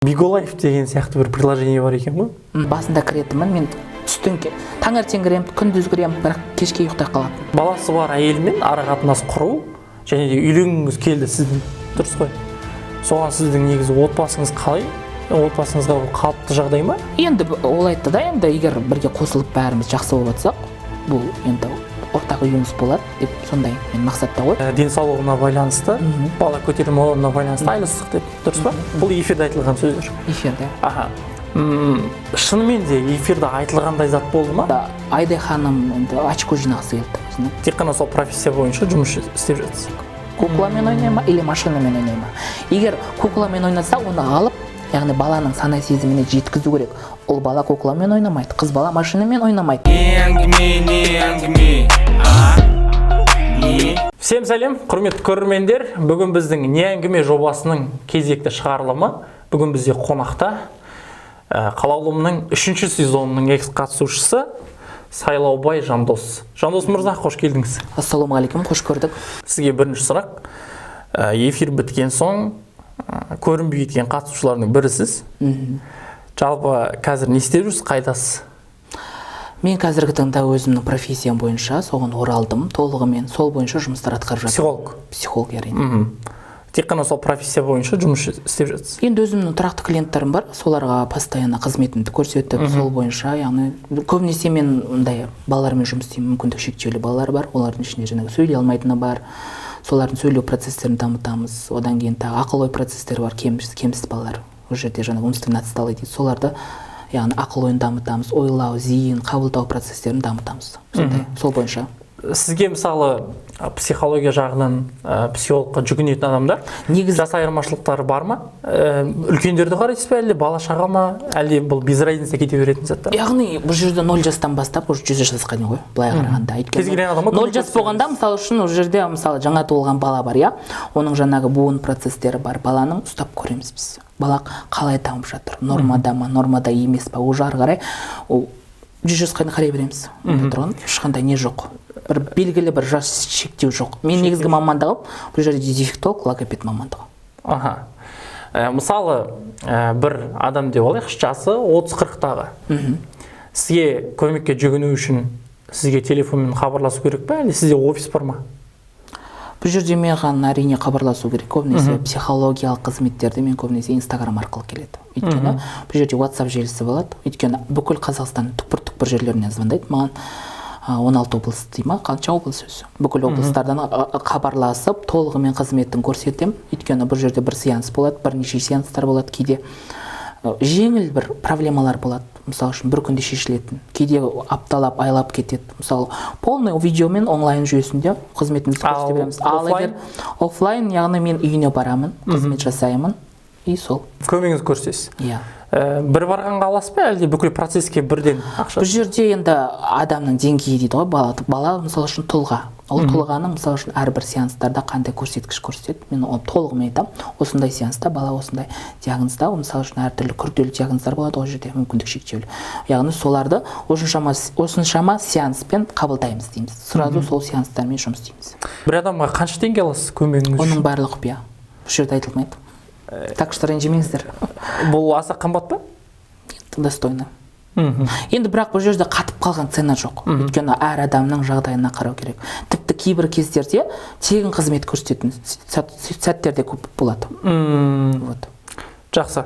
Биголайф деген сияқты бір приложение бар екен ғой. Басында кіретінмін мен, түстен кейін, таңертең кіремін, күндіз кіремін, бірақ кешке ұйықтай қалатынмын. Баласы бар әйелмен ара қатынас құру және де үйленгіңіз келді сіздің, дұрыс қой? Соған сіздің негізі отбасыңыз қалай, отбасыңызға бұл қалыпты жағдай ма? Енді ол айтты да, енді егер бірге қосылып, бәріміз жақсы болып жатсақ, бұл енді ортақ үйіміз болады деп, сондай мен мақсатта ғой. Денсаулығына байланысты, бала көтере алмауына байланысты айырылыстық деп, дұрыс па? Бұл эфирде айтылған сөздер. Эфирде. Аха. Шынымен де эфирде айтылғандай зат болды ма? Да, Айдай ханым енді очко жинағысы келді өзіне. Тек қана сол профессия бойынша жұмыс істеп жатсыз? Кукламен ойнай ма или машинамен ойнай ма? Егер кукламен ойнаса, оны алып, яғни баланың сана сезіміне жеткізу керек: ұл бала кукламен ойнамайды, қыз бала машинамен ойнамайды. Не әңгіме, не әңгіме, а? Не? Всем сәлем, құрметті көрермендер! Бүгін біздің «Не әңгіме» жобасының кезекті шығарылымы. Бүгін бізде қонақта Қалаулымның үшінші сезонының экс қатысушысы Сайлаубай Жандос. Жандос мырза, қош келдіңіз! Ассалаумағалейкум, қош көрдік. Сізге бірінші сұрақ. Эфир біткен соң көрінбей кеткен қатысушылардың бірісіз. Жалпы қазір не істеп жүрсіз, қайдасыз? Мен қазіргі таңда өзімнің профессиям бойынша соған оралдым толығымен, сол бойынша жұмыстар атқарып жатырмын. Психолог? Психолог, әрине. Тек қана сол профессия бойынша жұмыс істеп жатсыз? Енді өзімнің тұрақты клиенттерім бар, соларға постоянно қызметімді көрсетіп, сол бойынша, яғни көбінесе мен мындай балалармен жұмыс істеймін. Мүмкіндігі шектеулі балалар бар, олардың ішінде жаңағы сөйлей алмайтыны бар, солардың сөйлеу процестерін дамытамыз. Одан кейін тағы ақыл ой процестері бар, кеміс балалар, ол жерде жаңағы умственно отсталый дейді, соларды, яғни ақыл ойын дамытамыз, ойлау, зейін, қабылдау процестерін дамытамыз, сондай, сол бойынша. Сізге, мысалы, психология жағынан психологқа жүгінетін адамдар Негізі жас айырмашылықтары бар ма? Үлкендерді қарайсыз ба, әлде бала шаға ма, әлде бұл без разницы кете беретін заттар? Яғни бұл жерде 0 жастан бастап уже 100 жасқа дейін ғой былай қарағанда. Кез келген адамға Ноль көмек жас болғанда, мысалы үшін, ол жерде, мысалы, жаңа туылған бала бар, иә, оның жаңағы буын процестері бар, баланың ұстап көреміз біз, бала қалай дамып жатыр, нормада ма, нормада емес па. Уже ары қарай ол 100 жасқа дейін қарай береміз. Онда тұрған ешқандай не жоқ, бір белгілі бір жас шектеу жоқ. Мен негізгі мамандығым бұл жерде дефектолог, логопед мамандығы. Аха. Мысалы, бір адам деп алайықшы, жасы 30-40-тағы, сізге көмекке жүгіну үшін сізге телефонмен хабарласу керек па, әлде сізде офис бар ма? Бұл жерде маған, әрине, хабарласу керек. Көбінесе психологиялық қызметтерді мен көбінесе Инстаграм арқылы келеді, өйткені бұл жерде WhatsApp желісі болады. Өйткені бүкіл Қазақстанның түкпір түкпір жерлерінен звондайды маған. 16 облыс дей ма, қанша облыс өзі, бүкіл облыстардан хабарласып, толығымен қызметін көрсетемін. Өйткені бұл жерде бір сеанс болады, бірнеше сеанстар болады. Кейде жеңіл бір проблемалар болады, мысалы үшін, бір күнде шешілетін, кейде апталап, айлап кетеді. Мысалы, полный видеомен онлайн жүйесінде қызметімізді Ал көрсете береміз. Ал оффлайн? егер оффлайн, яғни мен үйіне барамын, қызмет жасаймын и сол. Көмегіңізді көрсетесіз? Иә. Бір барғанға аласыз ба, әлде бүкіл процесске бірден ақша? Бұл жерде енді адамның деңгейі дейді ғой. Бала, мысалы үшін, тұлға, ол тұлғаның, мысалы үшін, әрбір сеанстарда қандай көрсеткіш көрсетеді, мен оны толығымен айтамын: осындай сеанста бала осындай диагнозда. Мысалы үшін, әртүрлі күрделі диагноздар болады ол жерде, мүмкіндік шектеулі, яғни соларды осыншама сеанспен қабылдаймыз дейміз, сразу сол сеанстармен жұмыс істейміз. Бір адамға қанша теңге аласыз көмегіңіз Оның үшін? барлығы құпия, бұл жерде айтылмайды, так что ренжімеңіздер. Бұл аса қымбат па? Достойно. Енді бірақ бұл жерде қатып қалған цена жоқ, өйткені әр адамның жағдайына қарау керек. Тіпті кейбір кездерде тегін қызмет көрсететін сәттер де көп болады. Вот. Жақсы.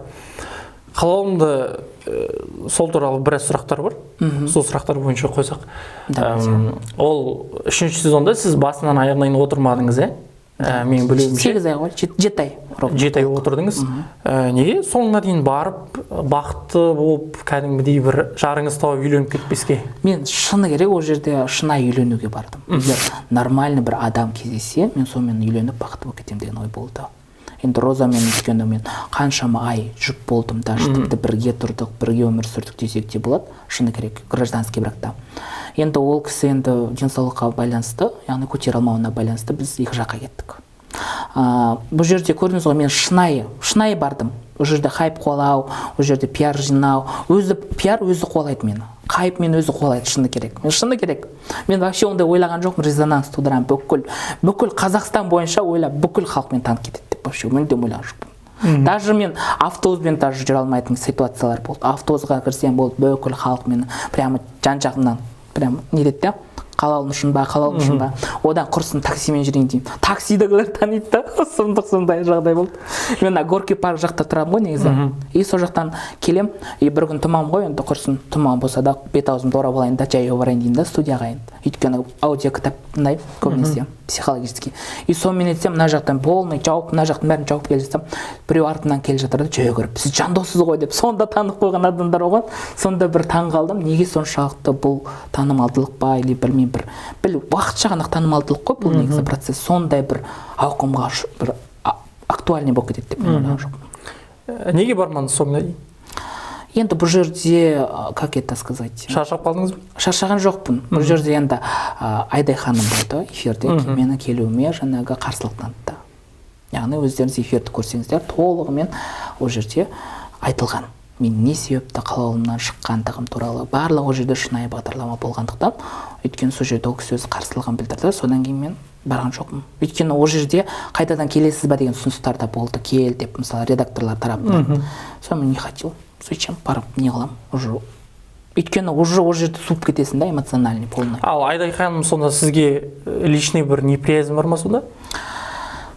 Қалауымды сол туралы біраз сұрақтар бар, сол сұрақтар бойынша қойсақ. Давайте. Ол үшінші сезонда сіз басынан аяғына дейін отырмадыңыз, иә? Менің білуімше, 8 ай ғой, 7 ай ровно. 7 ай отырдыңыз. Неге соңына дейін барып, бақытты болып, кәдімгідей бір жарыңыз тауып, үйленіп кетпеске? Мен, шыны керек, ол жерде шынайы үйленуге бардым. Егер нормальный бір адам кездессе, мен сонымен үйленіп, бақытты болып кетемін деген ой болды. Енді Розамен, өйткені мен қаншама ай жұп болдым, даже тіпті бірге тұрдық, бірге өмір сүрдік десек те болады, шыны керек, гражданский бракта. Енді ол кісі енді денсаулыққа байланысты, яғни көтере алмауына байланысты біз екі жаққа кеттік. Бұл жерде көрдіңіз ғой, мен шынайы бардым. Ол жерде хайп қуалау, ол жерде пиар жинау, өзі пиар өзі қуалайды мені, хайп мені өзі қуалайды. Шыны керек, мен, шыны керек, мен вообще ондай ойлаған жоқпын, резонанс тудырамын, бүкіл Қазақстан бойынша ойлап, бүкіл халық мені танып кетеді деп вообще мүлдем ойлаған жоқпын. Даже мен автобуспен даже жүре алмайтын ситуациялар болды. Автобусқа кірсем болды, бүкіл халық мені прямо жан жағымнан прямо не деді да: «Қалаулым үшін ба, Қалаулым үшін ба?» Одан құрсын, таксимен жүрейін деймін, таксидагілер таниды да. Сұмдық, сондай жағдай болды. Мен ана Горький парк жақта тұрамын ғой негізі, и сол жақтан келем. И бір күн тұман ғой енді, құрсын, тұман болса да, бет аузымды орап алайын да, жаяу барайын деймін да студияға енді, өйткені аудио кітап тыңдаймын көбінесе, психологический. И сонымен етсем, мына жақтан полный жауып, мына жақтың бәрін жауып келе жатсам, біреу артымнан келе жатыр да, жаяу кіріп: «Сіз Жандоссыз ғой», – деп. Сонда танып қойған адамдар болған. Сонда бір таң қалдым, неге соншалықты бұл танымалдылық па или білмеймін, бір біл уақытша ғана танымалдылық қой бұл негізі, процесс сондай бір ауқымға бір актуальный болып кетеді деп мен ойлаған жоқпын. Неге бармадыңыз соңына дейін? Енді бұл жерде как это сказать, Шаршап қалдыңыз ба? Шаршаған жоқпын. Бұл жерде енді Айдай ханым болды эфирде, менің келуіме жаңағы қарсылық танытты. Яғни өздеріңіз эфирді көрсеңіздер, толығымен ол жерде айтылған, мен не себепті Қалаулымнан шыққандығым туралы барлығы. Ол жерде шынайы бағдарлама болғандықтан, өйткені сол жерде ол кісі өз қарсылығын білдірді. Содан кейін мен барған жоқпын, өйткені ол жерде «Қайтадан келесіз ба?» деген ұсыныстар да болды, «Кел» деп, мысалы, редакторлар тарапынан. Сонымен не хотел, зачем барып, не қыламын уже, өйткені уже ол жерде суып кетесің да, эмоциональный полный. Ал Айдай ханым сонда сізге личный бір неприязнь бар ма сонда?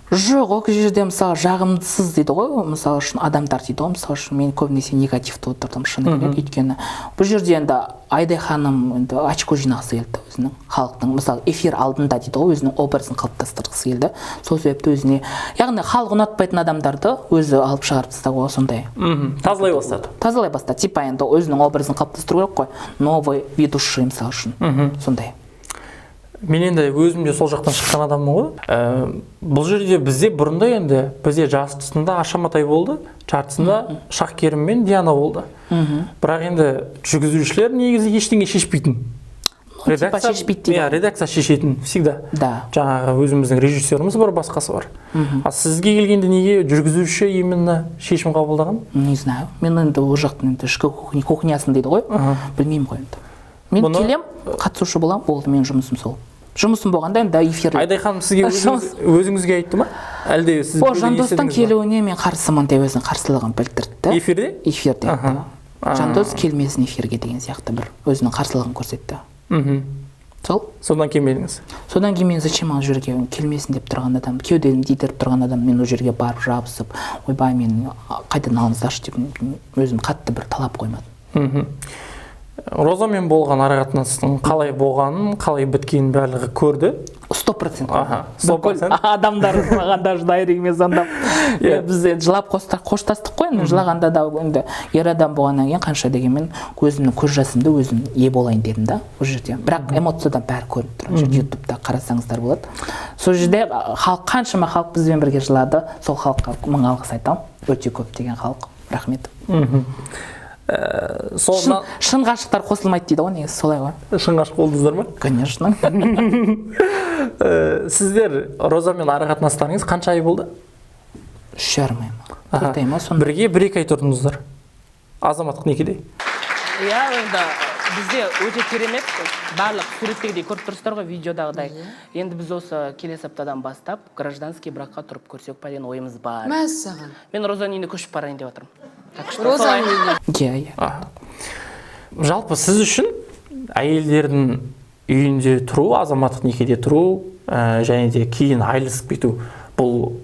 Жоқ, ол жерде, мысалы, жағымсыз дейді ғой, мысалы үшін, адамдар дейді ғой. Мысалы үшін, мен көбінесе негативті отырдым, шыны керек, өйткені бұл жерде енді Айдай ханым енді очко жинағысы келді өзінің халықтың, мысалы, эфир алдында дейді ғой, өзінің образын қалыптастырғысы келді. Сол себепті өзіне, яғни халық ұнатпайтын адамдарды өзі алып шығарып тастауға сондай. Тазалай бастады. Тазалай бастады, типа енді өзінің образын қалыптастыру керек қой, новый ведущий, мысалы үшін, сондай. Мен енді өзім де сол жақтан шыққан адаммын ғой. Бұл жерде бізде бұрында енді бізде жартысында Аша Матай болды, жартысында Шахкерім мен Диана болды. Бірақ енді жүргізушілер негізі ештеңе шешпейтін. Ну, типа шешпейді дейді Иә, ғой. редакция шешетін всегда. Жаңағы өзіміздің режиссеріміз бар, басқасы бар. А сізге келгенде неге жүргізуші именно шешім қабылдаған? Не знаю, мен енді ол жақтың енді ішкі кухнясын дейді ғой, білмеймін ғой енді. Мен келем, қатысушы боламын, болды, менің жұмысым сол. Жұмысым болғанда енді эфир. Айдай ханым сізге өзіңізге айтты ма, әлде сіз Ол біреуден Жандостың естідіңіз ба? келуіне мен қарсымын деп өзінің қарсылығын білдірді. Эфирде? Эфирде айтты. Жандос келмесін эфирге деген сияқты бір өзінің қарсылығын көрсетті. Сол. Содан келмедіңіз. Содан кейін мен зачем ол жерге, келмесін деп тұрған адам, кеудемді итеріп тұрған адам, мен ол жерге барып жабысып, ойбай, мен қайтадан алыңыздаршы деп өзім қатты бір талап қоймадым. Розамен болған арақатынастың қалай болғанын, қалай біткенін барлығы көрді. 100%. Сто Бүкіл процент. адамдар маған даже директіме звондап. Біз енді жылап қоштастық қой енді. Жылағанда да енді ер адам болғаннан кейін, қанша дегенмен, көзімнің көз жасымды өзім ие болайын дедім да ол жерде. Бірақ эмоциядан бәрі көрініп тұр ол жерде, Ютубта қарасаңыздар болады. Сол жерде халық, қаншама халық бізбен бірге жылады. Сол халыққа мың алғыс айтамын, өте көптеген халық, рахмет. Сол Шын ғашықтар қосылмайды дейді ғой негізі, солай ғой. Шын ғашық болдыңыздар ма? Конечно. Сіздер Розамен ара қатынастарыңыз қанша ай болды? 3,5 ай ма, 4 ай ма, сондай. Бірге 1-2 ай тұрдыңыздар азаматтық некеде. Иә, енді бізде өте керемет, барлық суреттегідей көріп тұрсыздар ғой, видеодағыдай. Енді біз осы келесі аптадан бастап гражданский бракқа тұрып көрсек па деген ойымыз бар. Мәссаған. Мен Розаның үйіне көшіп барайын деп жатырмын, так что Розаның солай. үйіне. Иә. Жалпы сіз үшін әйелдердің үйінде тұру, азаматтық некеде тұру және де кейін айырылысып кету бұл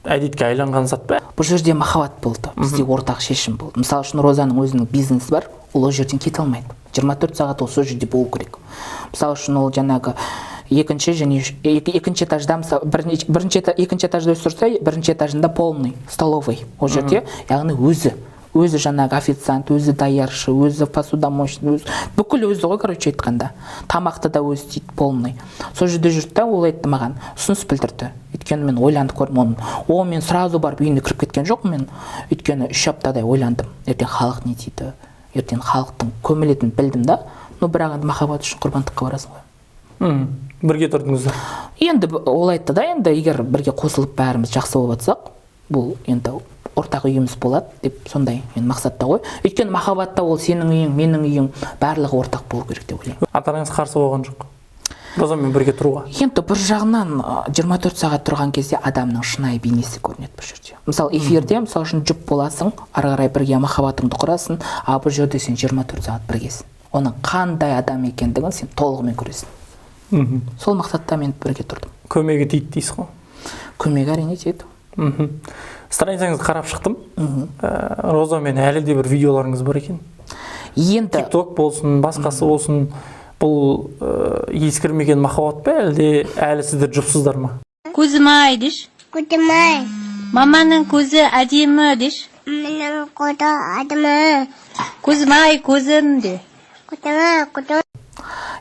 әдетке айланған зат па? Бұл жерде махаббат болды, бізде ортақ шешім болды. Мысалы үшін, Розаның өзінің бизнесі бар, ол ол жерден кете алмайды, 24 сағат ол сол жерде болу керек. Мысалы үшін, ол жаңағы екінші және екінші этажда, мысалы, бірінші екінші этажда өзі тұрса, бірінші этажында полный столовый ол жерде, яғни өзі жаңағы официант, өзі даяршы, өзі посудомоечный, өзі бүкіл өзі ғой, короче айтқанда, тамақты да өзі істейді полный. Сол жерде жүрді да, ол айтты маған, ұсыныс білдірді. Өйткені мен ойланып көрдім оны. О, мен сразу барып үйіне кіріп кеткен жоқпын мен, өйткені 3 аптадай ойландым, ертең халық не дейді, ертең халықтың көмілетінін білдім да. Но бірақ енді махаббат үшін құрбандыққа барасың ғой. Бірге тұрдыңыздар. Енді ол айтты да, енді егер бірге қосылып бәріміз жақсы болып жатсақ, бұл енді ортақ үйіміз болады деп, сондай енді мақсатта ғой. Өйткені махаббатта ол сенің үйің, менің үйім, барлығы ортақ болу керек деп ойлаймын. Ата анаңыз қарсы болған жоқ? Розамен бірге тұруға? Енді бір жағынан 24 сағат тұрған кезде адамның шынайы бейнесі көрінеді бұл жерде. Мысалы, эфирде, мысалы үшін, жұп боласың, ары қарай бірге махаббатыңды құрасың, а бұл жерде сен 24 сағат біргесің. Оның қандай адам екендігін сен толығымен көресің. Сол мақсатта мен бірге тұрдым. Көмегі тиді дейсіз ғой? Көмегі, әрине, тиеді. Страницаңызды қарап шықтым. Розамен әлі де бір видеоларыңыз бар екен. Енді Тик-ток болсын, басқасы болсын, бұл ескірмеген махаббат па, әлде әлі сіздер жұпсыздар ма? Көзім ай деші. Көзім ай. Маманың көзі әдемі деші. Менің көзі әдемі. Көзім ай, көзім де. Көзім ай, көзім.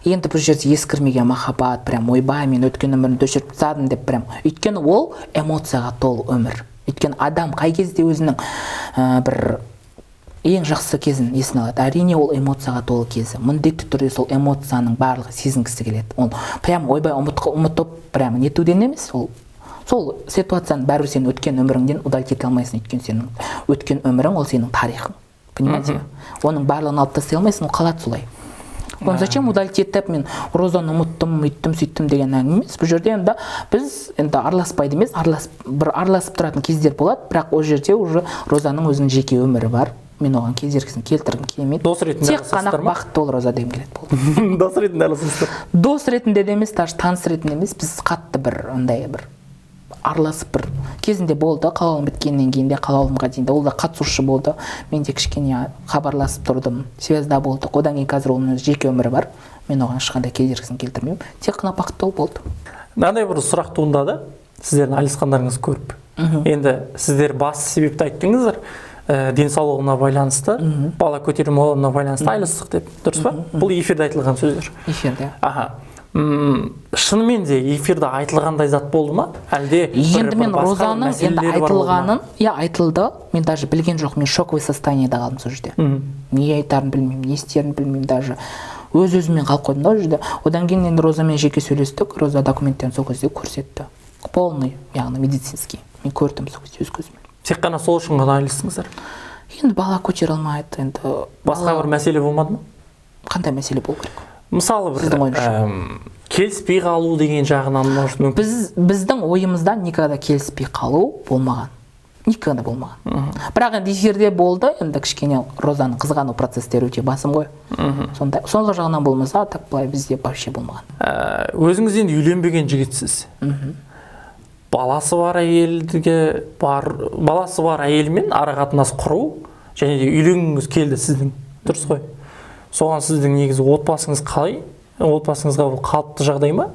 Енді бұл жерде ескірмеген махаббат, прям ойбай, мен өткен өмірімді өшіріп тастадым деп прям. Өйткені ол эмоцияға толы өмір. Өйткені адам қай кезде өзінің бір ең жақсы кезін есіне алады? Әрине, ол эмоцияға толы кезі. Міндетті түрде сол эмоцияның барлығы сезінгісі келеді. Ол прям ойбай, ұмытып прям нетуден емес, ол сол ситуацияны бәрібір сен өткен өміріңден удалить ете алмайсың, өйткені сенің өткен өмірің — ол сенің тарихың, понимаете? Оның барлығын алып тастай алмайсың, ол қалады солай. Оны зачем удалить етіп, мен Розаны ұмыттым, өйттім, сөйттім деген әңгіме емес бұл жерде. Енді біз енді араласпайды емес, бір араласып тұратын кездер болады, бірақ ол жерде уже Розаның өзінің жеке өмірі бар, мен оған кедергісін келтіргім келмейді. Дос ретінде Тек қана араласасыздар ма? бақытты бол, Роза, дегім келеді, болды. Дос ретінде араласасыздар? Дос ретінде де емес, даже таныс ретінде емес. Біз қатты бір андай бір араласып, бір кезінде болды, қалауым біткеннен кейін де, қалауымға дейін де ол да қатысушы болды, мен де кішкене хабарласып тұрдым, связьда болдық. Одан кейін қазір оның өз жеке өмірі бар, мен оған ешқандай кедергісін келтірмеймін, тек қана бақытты бол, болды. Мынандай бір сұрақ туындады сіздердің айырылысқандарыңызды көріп. Енді сіздер басты себепті айттыңыздар, денсаулығына байланысты, бала көтере алмауына байланысты айырылыстық деп, дұрыс па? Бұл эфирде айтылған сөздер. Эфирде. Аха. Шынымен де эфирде айтылғандай зат болды ма, әлде Енді бір мен басқа Розаның енді мәселелері бар болды ма? айтылғанын, иә, айтылды, мен даже білген жоқ, мен шоковый состояниеда қалдым сол жерде. Не айтарымды білмеймін, не істерімді білмеймін, даже өз өзіммен қалып қойдым да ол жерде. Одан кейін енді Розамен жеке сөйлестік, Роза документтерін сол кезде көрсетті, полный, яғни медицинский, мен көрдім сол кезде өз көзіммен. Тек қана сол үшін ғана айырылыстыңыздар? Енді бала көтере алмайды енді. Басқа бір мәселе болмады ма? Қандай мәселе болу керек? Мысалы, бір Сіздің ойыңызша? Келіспей қалу деген жағынан, может, мүмкін. Біздің ойымызда никогда келіспей қалу болмаған, никогда болмаған. Бірақ енді эфирде болды, енді кішкене Розаның қызғану процестері өте басым ғой, сондай, сол жағынан болмаса, так былай бізде вообще болмаған. Өзіңіз енді үйленбеген жігітсіз. Баласы бар әйелге, бар баласы бар әйелмен ара қатынас құру және де үйленгіңіз келді сіздің, дұрыс қой? Соған сіздің негізі отбасыңыз қалай, отбасыңызға бұл қалыпты жағдай ма,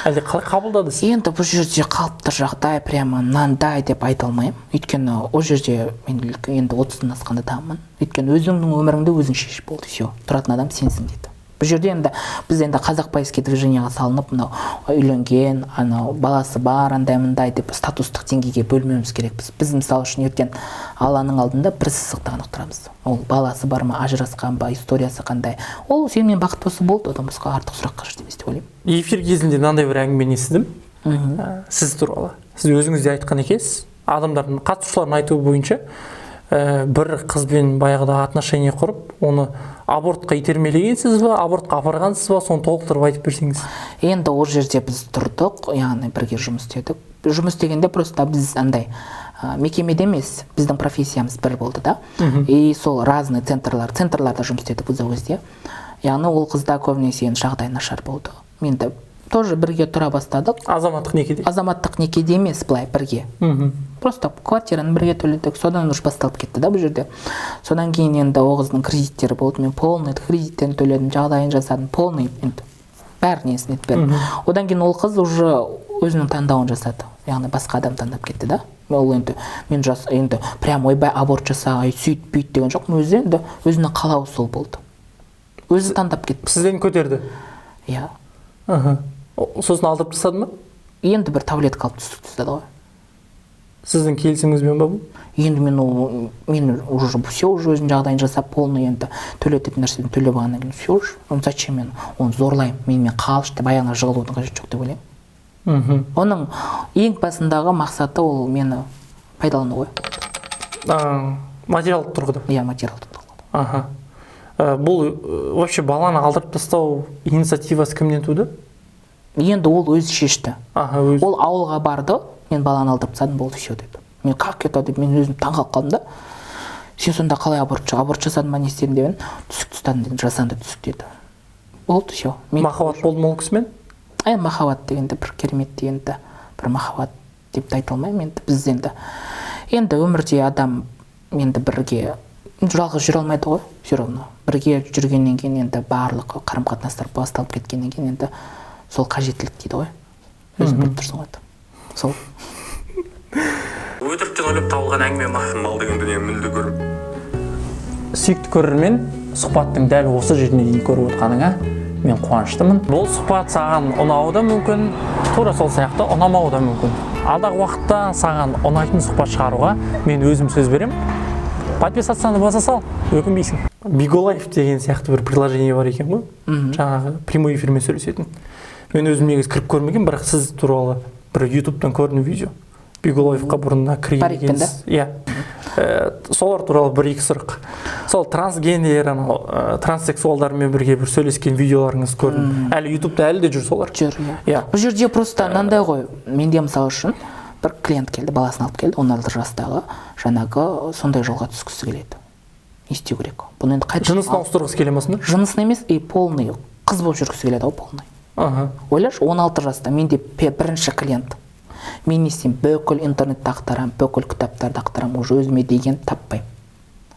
әлде қалай қабылдады сіз? Енді бұл жерде қалыпты жағдай прямо мынандай деп айта алмаймын, өйткені ол жерде мен енді 30-дан асқан адаммын. Өйткені өзіңнің өміріңді өзің шеш, болды, все, тұратын адам сенсің дейді. Бұл жерде енді біз енді қазақ пайский движениеға салынып, мынау үйленген, анау баласы бар, андай мындай деп статустық деңгейге бөлмеуіміз керекпіз. Біз, мысалы үшін, ертең Алланың алдында бір сызықта ғана тұрамыз. Ол баласы бар ма, ажырасқан ба, историясы қандай, ол сенімен бақытты болса болды, одан басқа артық сұрақ қажет емес деп ойлаймын. Эфир кезінде мынандай бір әңгімені естідім сіз туралы. Сіз өзіңіз де айтқан екенсіз, адамдардың, қатысушылардың айтуы бойынша, бір қызбен баяғыда отношение құрып, оны абортқа итермелегенсіз ба, абортқа апарғансыз ба? Соны толықтырып айтып берсеңіз. Енді ол жерде біз тұрдық, яғни бірге жұмыс істедік. Жұмыс істегенде просто біз андай мекемеде емес, біздің профессиямыз бір болды да, и сол разный центрларда жұмыс істедік біз ол кезде. Яғни ол қызда көбінесе енді жағдай нашар болды, мен де тоже бірге тұра бастадық. Азаматтық некеде? Азаматтық некеде емес, былай бірге, просто квартираны бірге төледік. Содан уже басталып кетті да бұл жерде. Содан кейін енді ол қыздың кредиттері болды, мен полный кредиттерін төледім, жағдайын жасадым, полный, енді бәрін несін етіп бердім. Одан кейін ол қыз уже өзінің таңдауын жасады, яғни басқа адам таңдап кетті да. Ол енді мен жас, енді прям ойбай, аборт жаса, ай, сөйт, бүйт деген жоқпын. Өзі енді өзінің қалауы сол болды, өзі таңдап кетті. Сізден көтерді? Иә. Сосын алдырып тастады ма? Енді бір таблетка алып түсіп тастады ғой. Сіздің келісіміңізбен ба бұл? Енді мен ол, мен уже все, уже өзінің жағдайын жасап, полный енді төлететін нәрсені төлеп алғаннан кейін, все уже, оны зачем мен оны зорлаймын, менімен қалшы деп аяғына жығылудың қажеті жоқ деп ойлаймын. Оның ең басындағы мақсаты ол мені пайдалану ғой. Материалдық тұрғыда? Иә, материалдық тұрғыда. Аха. Бұл вообще баланы алдырып тастау инициативасы кімнен туды? Енді ол өзі шешті. Аха, өзі. Ол ауылға барды, мен баланы алдырып тастадым, болды, все деді. Мен как это деп, мен өзім таңқалып қалдым да. Сен сонда қалай аборт жасадың ба, не істедің деп едім. Түсік тастадым дедім, жасанды түсік деді. Болды, все. Мен Махаббат болды ма ол кісімен? Енді махаббат дегенде бір керемет дегенді, бір махаббат деп те айта алмаймын. Енді біз енді өмірде адам енді бірге жалғыз жүре алмайды ғой, все равно. Бірге жүргеннен кейін, енді барлық қарым қатынастар басталып кеткеннен кейін, енді сол қажеттілік дейді ғой. Өзің біліп тұрсың ғой. Сол. Өтіріктен ойлап табылған әңгіме ма? Мал деген дүние мүлде көріп. Сүйікті көрермен, сұхбаттың дәл осы жеріне дейін көріп отқаныңа мен қуаныштымын. Бұл сұхбат саған ұнауы да мүмкін, тура сол сияқты ұнамауы да мүмкін. Алдағы уақытта саған ұнайтын сұхбат шығаруға мен өзім сөз беремін. Подписаться ны баса сал, өкінбейсің. Биголайф деген сияқты бір приложение бар екен ғой, жаңағы прямой эфирмен сөйлесетін. Мен өзім негізі кіріп көрмегенмін, бірақ сіз туралы бір ютубтан көрдім видео. Биголайфқа бұрында кірген Парикпен, да? екенсіз. Иә. Солар туралы бір екі сұрақ. Сол трансгендер, анау транссексуалдармен бірге бір сөйлескен видеоларыңызды көрдім. Әлі ютубта әлі де жүр солар. Жүр, иә. Иә. Бұл жерде просто мынандай ғой. Менде, мысалы үшін, бір клиент келді, баласын алып келді, 16 жастағы, жаңағы сондай жолға түскісі келеді. Не істеу керек бұны енді қайта? Жынысын ауыстырғысы келе ма сонда? Жынысын емес, и полный қыз болып жүргісі келеді ғой, полный. Ойлашы, 16 жаста менде бірінші клиент. Мен не істеймін? Бүкіл интернетті ақтарамын, бүкіл кітаптарды ақтарамын, уже өзіме деген таппаймын.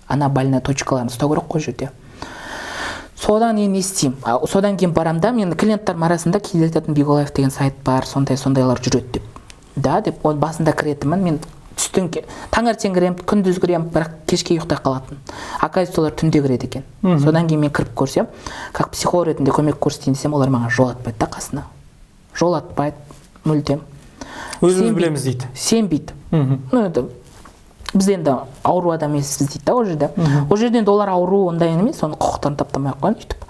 Ана больной точкаларын ұстау керек қой жерде. Содан кейін не істеймін? Содан кейін барамын да, мен клиенттарым арасында кейде айтатын: «Биголайф деген сайт бар, сондай сондайлар жүреді», — деп. Да деп, ол басында кіретінмін мен, түстен таңертең кіремін, күндіз кіремін, бірақ кешке ұйықтай қалатын. Оказывается, олар түнде кіреді екен. Содан кейін мен кіріп көрсем, как психолог ретінде көмек көрсетейін десем, олар маған жолатпайды да, қасына жолатпайды мүлдем. Өзіміз Сенбейді. білеміз дейді. Сенбейді. Ну енді біз енді ауру адам емеспіз дейді да ол жерде. Ол жерде енді олар ауру, ондай емес, оның құқықтарын таптамай ақ қояйын өйтіп.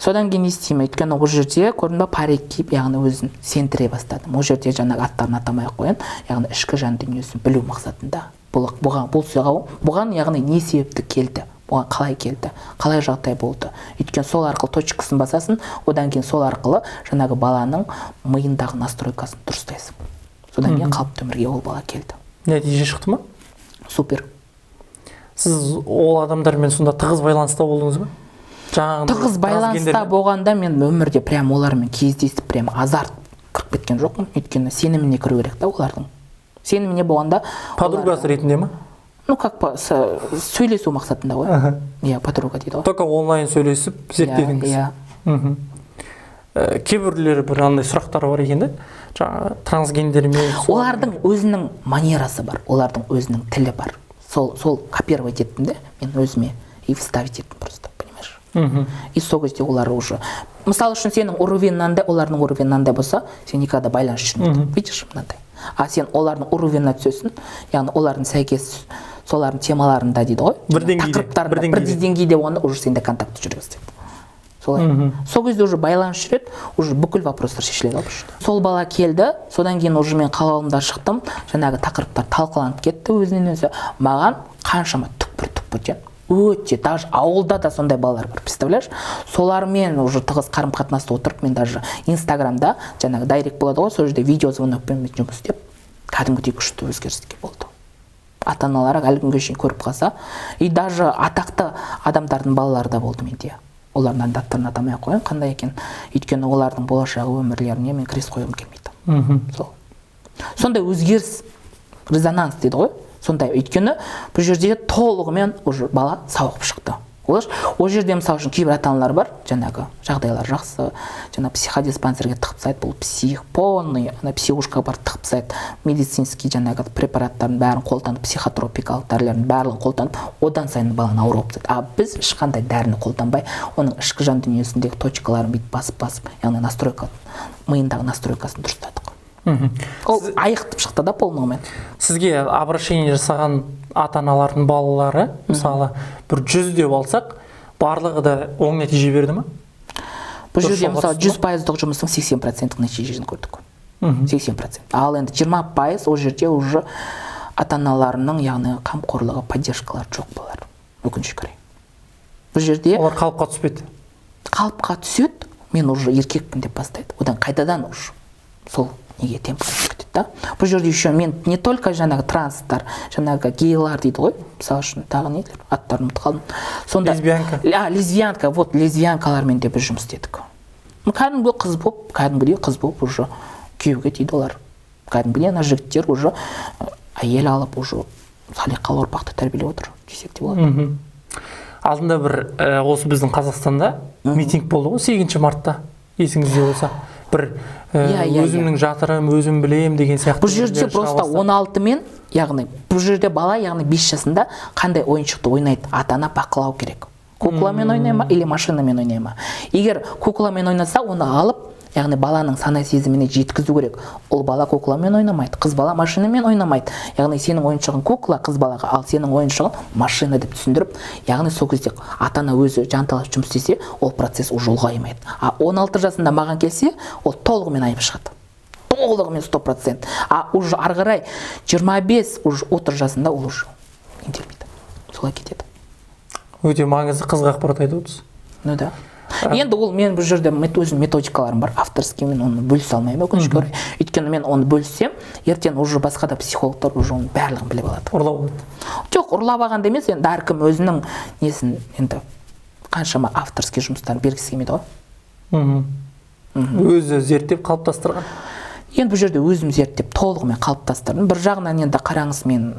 Содан кейін не істеймін? Өйткені ол жерде, көрдің ба, парик киіп, яғни өзін сендіре бастадым. Ол жерде жаңағы аттарын атамай ақ қояйын, яғни ішкі жан дүниесін білу мақсатында, бұл бұған, бұл бұған, яғни не себепті келді, бұған қалай келді, қалай жағдай болды. Өйткені сол арқылы точкасын басасың, одан кейін сол арқылы жаңағы баланың миындағы настройкасын дұрыстайсың. Содан кейін қалыпты өмірге ол бала келді. Нәтиже шықты ма? Супер. Сіз ол адамдармен сонда тығыз байланыста болдыңыз ба, жаңағындай Тығыз байланыста трансгендермен? болғанда, мен өмірде прям олармен кездесіп, прям азарт кіріп кеткен жоқпын. Өйткені сеніміне кіру керек та олардың. Сеніміне болғанда Подругасы ретінде ма? Ну как бы сөйлесу мақсатында ғой, иә, подруга дейді ғой. Только онлайн сөйлесіп, зерттедіңіз? Иә. Кейбіреулері бір андай сұрақтар бар екен да, жаңағы трансгендермен Олардың өзінің манерасы бар, олардың өзінің тілі бар. Сол копировать еттім де мен өзіме и вставить еттім просто, понимаешь? И сол кезде олар уже, мысалы үшін, сенің уровень мынандай, олардың уровень мынандай болса, сен никогда байланыс жүрмейді, видишь, мынандай. А сен олардың уровеніне түсесің, яғни олардың сәйкес, солардың темаларында дейді ғой. Бір деңгейде, тақырыптарында бір деңгейде. Бірдей деңгейде болғанда, уже сенде контакт жүре бастайды. Солай, сол кезде уже байланыс жүреді, уже бүкіл вопростар шешіледі ғой бұл жерде. Сол бала келді, содан кейін уже мен қалауымда шықтым, жаңағы тақырыптар талқыланып кетті өзінен өзі. Маған қаншама түкпір түкпірден, өте даже ауылда да сондай балалар бар, представляешь? Солармен уже тығыз қарым қатынаста отырып, мен даже инстаграмда жаңағы директ болады ғой, сол жерде видеозвонокпен мен жұмыс істеп, кәдімгідей күшті өзгеріске болды. Ата аналары әлі күнге шейін көріп қалса, и даже атақты адамдардың балалары да болды менде. Олардың аттарын атамай ақ қояйын, қандай екен, өйткені олардың болашағы өмірлеріне мен крест қойғым келмейді. Сол сондай өзгеріс, резонанс дейді ғой, сондай. Өйткені бұл жерде толығымен уже бала сауығып шықты. Ол жерде, мысалы үшін, кейбір ата аналар бар, жаңағы жағдайлары жақсы, жаңа психодиспансерге тығып тастайды, бұл псих полный, ана психушкаға барып тығып тастайды, медицинский жаңағы препараттардың бәрін қолданып, психотропикалық дәрілердің барлығын қолданып, одан сайын баланы ауру қылып тастайды. А біз ешқандай дәріні қолданбай, оның ішкі жан дүниесіндегі точкаларын бүйтіп басып басып, яғни настройка, миындағы настройкасын дұрыстадық. Ол айықтып шықты да полныймен. Сізге обращение жасаған ата аналардың балалары, мысалы, бір 100 деп алсақ, барлығы да оң нәтиже берді ма? Бұл Дұрыс жерде, жолға мысалы, түсті 100 пайыздық жұмыстың 80 проценттік нәтижесін көрдік, 80%. Ал енді 20% ол жерде уже ата аналарының, яғни қамқорлығы, поддержкалары жоқ балалар, өкінішке орай, бұл жерде. Олар қалыпқа түспеді? Қалыпқа түседі. Мен уже еркекпін деп бастайды. Одан қайтадан уже сол неге, темпқа түсіп кетеді да. Бұл жерде еще мен не только жаңағы транстар, жаңағы гейлар дейді ғой, мысалы үшін, тағы нелер, аттарын ұмытып қалдым сонда. Лесбиянка. А, лесбиянка, вот, лесбиянкалармен де біз жұмыс істедік. Ну, кәдімгі қыз болып, кәдімгідей қыз болып уже күйеуге тиді олар, кәдімгідей ана жігіттер уже әйел алып, уже салиқалы ұрпақты тәрбиелеп отыр десек те болады. Алдында бір осы біздің Қазақстанда митинг болды ғой 8 мартта, есіңізде болса, бір Иә, иә, өзімнің жатырым, өзім білем деген сияқты Бұл жерде нелер шыға просто бастады. 16 мен, яғни бұл жерде бала, яғни 5 жасында қандай ойыншықты ойнайды, ата ана бақылау керек: кукламен ойнай ма или машинамен ойнай ма. Егер кукламен ойнаса, оны алып, яғни баланың сана сезіміне жеткізу керек: ұл бала кукламен ойнамайды, қыз бала машинамен ойнамайды, яғни сенің ойыншығың кукла қыз балаға, ал сенің ойыншығың машина деп түсіндіріп, яғни сол кезде ата ана өзі жанталасып жұмыс істесе, ол процесс уже ұлғаймайды. А 16 жасында маған келсе, ол толығымен айып шығады, толығымен, 100%. А уже ары қарай 25, уже 30 жасында ол уже емделмейді, солай кетеді. Өте маңызды, қызық ақпарат айтып отырсыз. Ну да, енді ол мен бұл жерде өзімнің методикаларым бар авторский, мен оны бөлісе алмаймын, өкінішке орай, өйткені мен оны бөліссем, ертең уже басқа да психологтар уже оның барлығын біліп алады. Ұрлап алады. Жоқ, ұрлап алғанда емес, енді әркім өзінің несін, енді қаншама авторский жұмыстарын бергісі келмейді ғой. Өзі зерттеп қалыптастырған. Енді бұл жерде өзім зерттеп, толығымен қалыптастырдым. Бір жағынан енді қараңыз, мен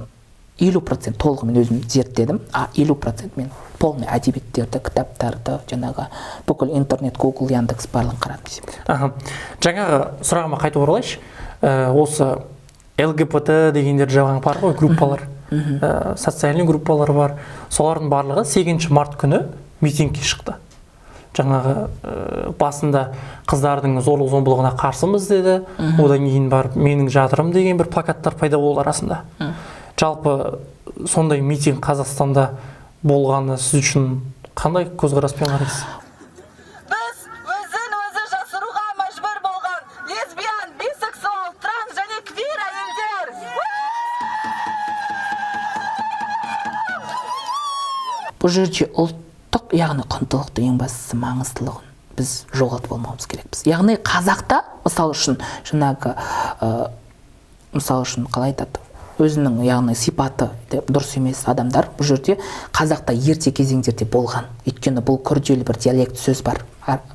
50% толығымен өзім зерттедім, а 50% мен полный әдебиеттерді, кітаптарды, жаңағы бүкіл интернет, Гугл, Яндекс, барлығын қарадым десем болады. Аха, жаңағы сұрағыма қайтып оралайыншы. Осы ЛГБТ дегендер жаңағы бар ғой группалар, социальный группалар бар, солардың барлығы 8 март күні митингке шықты. Жаңағы басында қыздардың зорлық зомбылығына қарсымыз деді, одан кейін барып менің жатырым деген бір плакаттар пайда болды арасында. Жалпы сондай митинг Қазақстанда болғаны сіз үшін қандай көзқараспен қарайсыз? Біз өзін өзі жасыруға мәжбүр болған лесбиян, бисексуал, транс және квир әйелдер. Бұл жерде ұлттық, яғни құндылықты, ең бастысы маңыздылығын біз жоғалтып алмауымыз керекпіз. Яғни қазақта, мысалы үшін, жаңағы мысалы үшін, қалай айтады, өзінің, яғни сипаты деп дұрыс емес адамдар бұл жерде қазақта ерте кезеңдерде болған, өйткені бұл күрделі бір диалект сөз бар.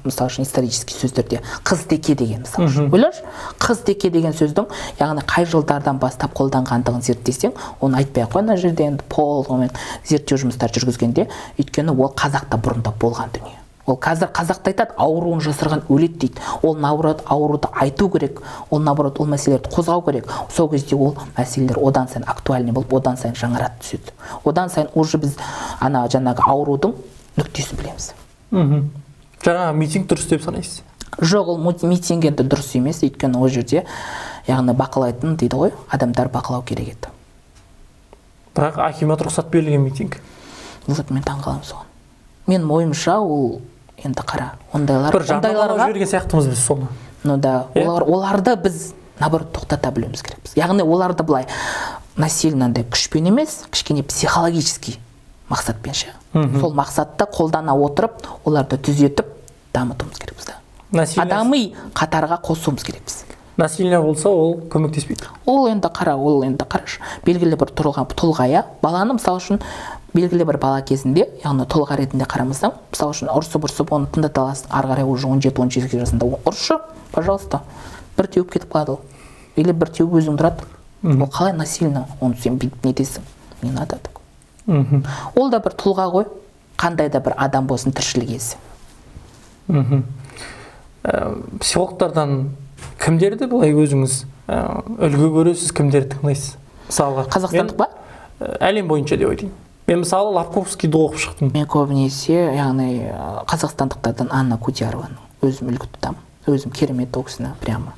Мысалы үшін, исторический сөздерде қыз теке деген, мысалы үшін, ойлашы, қыз теке деген сөздің, яғни қай жылдардан бастап қолданғандығын зерттесең, оны айтпай ақ қой мына жерде енді толығымен зерттеу жұмыстар жүргізгенде, өйткені ол қазақта бұрында болған дүние. Ол қазір қазақта айтады, ауруын жасырған өледі дейді. Ол наоборот ауруды айту керек, ол наоборот ол мәселелерді қозғау керек. Сол кезде ол мәселелер одан сайын актуальный болып, одан сайын жаңара түседі, одан сайын уже біз ана жаңағы аурудың нүктесін білеміз. Жаңағы митинг дұрыс деп санайсыз? Жоқ, ол митинг енді дұрыс емес, өйткені ол жерде, яғни бақылайтын дейді ғой, адамдар бақылау керек еді. Бірақ акимат рұқсат берілген митинг. Вот мен таңқаламын соған. Менің ойымша, ол енді қара, ондайлар бір жарнамалап ондайларға жіберген сияқтымыз біз соны. Ну да. Иә? Оларды біз наоборот тоқтата білуіміз керекпіз. Яғни оларды былай насильно, андай күшпен емес, кішкене психологический мақсатпен ше, сол мақсатты қолдана отырып, оларды түзетіп дамытуымыз керекпіз да. Насильно. Адами қатарға қосуымыз керекпіз. Насильно болса, ол көмектеспейді. Ол енді қара, ол енді қарашы, белгілі бір тұлға, тұлға, иә, баланы, мысалы үшін, белгілі бір бала кезінде, яғни тұлға ретінде қарамасаң, мысалы үшін, ұрсып ұрсып оны тыңдата аласың. Ары қарай уже 17-18 жасында ұршы, пожалуйста, бір теуіп кетіп қалады ол или бір теуіп өзің тұрады. Ол қалай насильно оны сен бүйтіп нетесің? Не надо так. Ол да бір тұлға ғой, қандай да бір адам болсын, тіршілік иесі. Психологтардан кімдерді былай өзіңіз үлгі көресіз, кімдерді тыңдайсыз, мысалға? Қазақстандық па? Әлем бойынша деп айтайын. Мен, мысалы, Лабковскийді оқып шықтым. Мен көбінесе, яғни қазақстандықтардан Анна Кудиярованы өзім үлгі тұтамын. Өзім керемет ол кісіні прямо.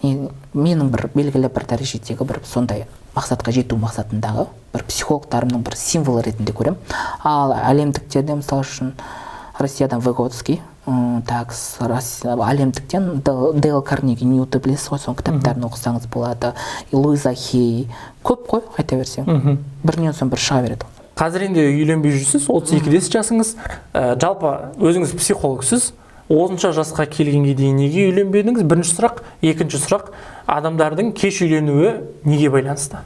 Менің бір белгілі бір дәрежедегі бір сондай мақсатқа жету мақсатындағы бір психологтарымның бір символы ретінде көремін. Ал әлемдіктерде, мысалы үшін, Россиядан Выготский, так, әлемдіктен Дейл Карнеги, Ньюты білесіз ғой, соның кітаптарын оқысаңыз болады. И Луиза Хей, көп қой, айта берсең, бірінен соң бір шыға береді. Қазір енді үйленбей жүрсіз, 32-десіз жасыңыз. Жалпы өзіңіз психологсыз. Осынша жасқа келгенге дейін неге үйленбедіңіз? Бірінші сұрақ. Екінші сұрақ: адамдардың кеш үйленуі неге байланысты?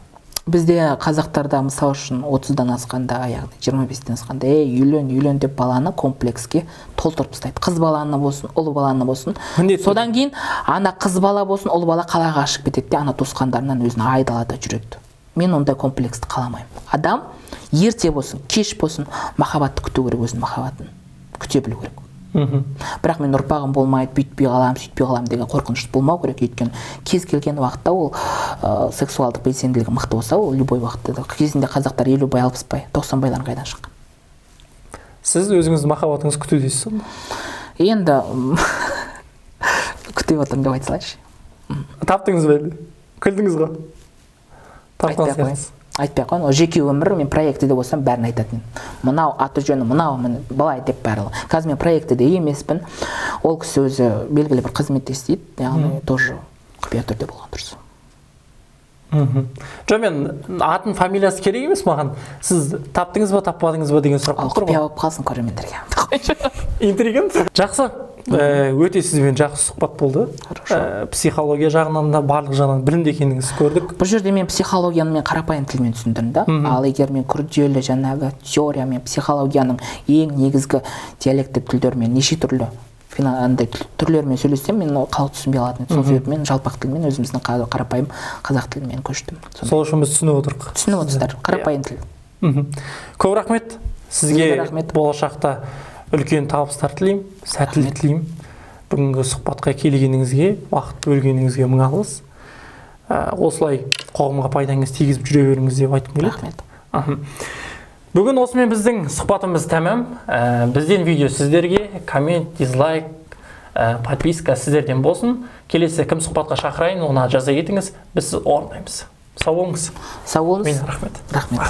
Бізде, қазақтарда, мысалы үшін, 30-дан асқанда, яғни 25-тен асқанда, «Ей, үйлен, үйлен» деп баланы комплекске толтырып тастайды, қыз баланы болсын, ұл баланы болсын. Міндетті. Содан кейін ана қыз бала болсын, ұл бала қалаға қашып кетеді де, ана туысқандарынан өзін айдалада жүреді. Мен ондай комплексті қаламаймын. Адам ерте болсын, кеш болсын, махаббатты күту керек, өзінің махаббатын күте білу керек. Бірақ мен ұрпағым болмайды, бүйтпей қаламын, сөйтпей қаламын деген қорқыныш болмау керек, өйткені кез келген уақытта ол сексуалдық белсенділігі мықты болса, ол любой уақытта да. Кезінде қазақтар 50 бай, 60 бай, 90 байларын қайдан шыққан? Сіз өзіңіздің махаббатыңызды күтудесіз сонда? Енді күтіп отырмын деп айта салайыншы. Таптыңыз ба әлде? Күлдіңіз ғой, тапқан Айтпай ақ қояйын. сияқтысыз. Айтпай ақ қояйын, ол жеке өмір. Мен проектіде болсам, бәрін айтатын едім: мынау аты жөні мынау, міне былай деп барлығы. Қазір мен проектіде емеспін, ол кісі өзі белгілі бір қызметте істейді, яғни тоже құпия түрде болған дұрыс. Жоқ, мен атын, фамилиясы керек емес маған. Сіз таптыңыз ба, таппадыңыз ба деген сұрақ Ал болып тұр құпия ғой. болып қалсын көрермендерге. Интригант. Жақсы. Өте сізбен жақсы сұхбат болды. Хорошо. Психология жағынан да, барлық жағынан білімді екеніңізді көрдік. Бұл жерде мен психологияны мен қарапайым тілмен түсіндірдім да. Ал егер мен күрделі жаңағы теория мен психологияның ең негізгі диалекттік тілдермен, неше түрлі андай түрлерімен сөйлессем, мен ол халық түсінбей қалатын еді. Сол себепті мен жалпақ тілмен, өзіміздің қарапайым қазақ тілімен көштім. Сол үшін біз түсініп отырмық. Түсініп отырсыздар, қарапайым тіл. Көп рахмет Сізге сізге. де рахмет. Болашақта үлкен табыстар тілеймін, сәттілік тілеймін. Бүгінгі сұхбатқа келгеніңізге, уақыт бөлгеніңізге мың алғыс. Осылай қоғамға пайдаңызды тигізіп жүре беріңіз деп айтқым келеді. Рахмет. Бүгін осымен біздің сұхбатымыз тәмам. Бізден видео сіздерге коммент, дизлайк, подписка сіздерден болсын. Келесі кім сұхбатқа шақырайын, оны жаза кетіңіз, біз орындаймыз. Сау болыңыз. Сау болыңыз. Мен рахмет. Рахмет.